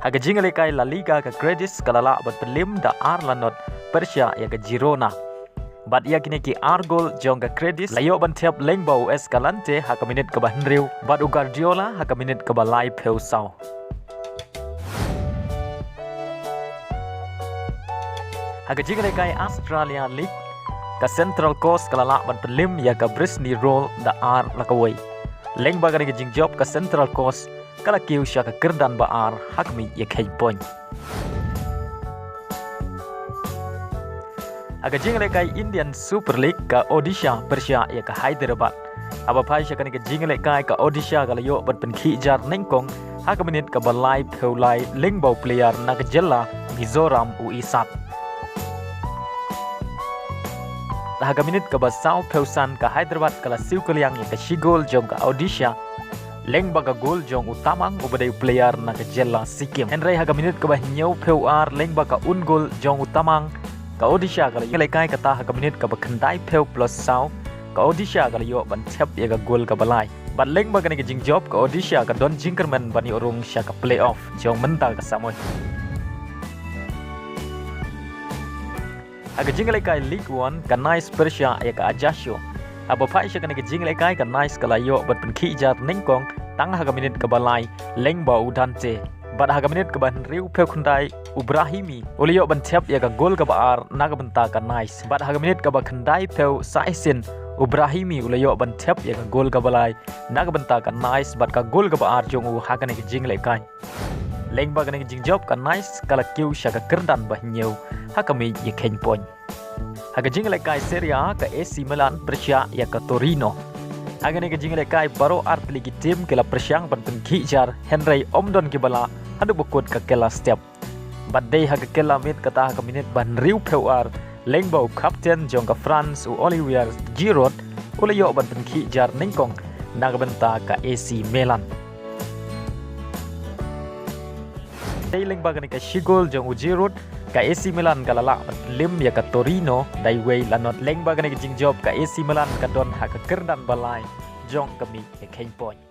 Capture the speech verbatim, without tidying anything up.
Ha ka jingïalehkai La Liga, ka Cadiz ka la lah ban pynliem da ar la not pyrshah ïa ka Girona. Bad ïa kine ki ar gol jong ka Cadiz la ïoh ban thep lyngba u Escalante ha ka minit kaba hynriew bad u Guardiola ha ka minit kaba laiphew saw. Ha ka jingïalehkai Australia League, ka Central Coast ka la lah ban pynliem ïa ka Brisbane Roar da ar la kawei. Lyngba kane ka jingjop, ka Central Coast ka la kiew sha ka kyrdan ba ar ha ka miej ïakheiñ point. Ha ka jingïalehkai Indian Super League, ka Odisha pyrshah ïa ka Hyderabad. Haba phai sha kane ka jingïalehkai, ka Odisha ka la ïoh ban pynkhih jar nyngkong ha ka minit kaba laiphew lai lyngba u player na ka jylla Mizoram, u Isat. Ha ka minit kaba sawphew san, ka Hyderabad ka la siew kylliang ïa ka shi gol jong ka Odisha lyngba ka gol jong u Tamang, uba dei u player na ka jylla Sikkim. Hynrei ha ka minit kaba hynñiewphew ar, lyngba ka own goal jong u Tamang, ka Odisha ka la ïalehkai, kata ha ka minit kaba khyndaiphew plus saw, ka Odisha ka la ïoh ban thep ïa ka gol kaba lai. Bad lyngba kane ka jingjop, ka Odisha ka don jingkyrmen ban ïoh rung sha ka playoff jong mynta ka samoi. Ha ka jingïalehkai League One, ka Nice pyrshah ïa ka Ajaccio. Haba phai sha kane ka jingïalehkai, ka Nice ka la ïoh ban pynkhih jar nyngkong tang ha ka minit kaba lai lyngba u Dante. Bad ha ka minit kaba hynriewphew khyndai, u Brahimi u la ïoh ban thep ïa ka gol kaba ar na ka bynta ka Nice. Bad ha ka minit kaba khyndaiphew saw shisien, u Brahimi u la ïoh ban thep ïa ka gol kaba lai na ka bynta ka Nice bad ka gol kaba ar jong u ha kane ka jingïalehkai. Lyngba kane ka jingjop, ka Nice ka la kiew sha ka kyrdan ba hynñiew ha ka miej ïakheiñ point. Ha ka jingïalehkai Serie A, ka A C Milan pyrshah ïa ka Torino. Ha kane ka jingïalehkai baroh artylli ki team ki la pyrshang ban pynkhih jar, hynrei ym don kiba lah haduh ba kut ka kylla step. Bad dei ha ka kylla miet, kata ha ka minit ba hynriewphew ar, lyngba u captain jong ka France, u Olivier Giroud, u la ïoh ban pynkhih jar nyngkong na ka bynta ka A C Milan. Dei lyngba kane ka shi gol jong u Giroud, ka A C Milan ka la lah ban pynliem ïa ka Torino da iwei la not. Lyngba kane ka jingjop, ka A C Milan ka don ha ka kyrdan ba lai jong ka miej ïakheiñ point.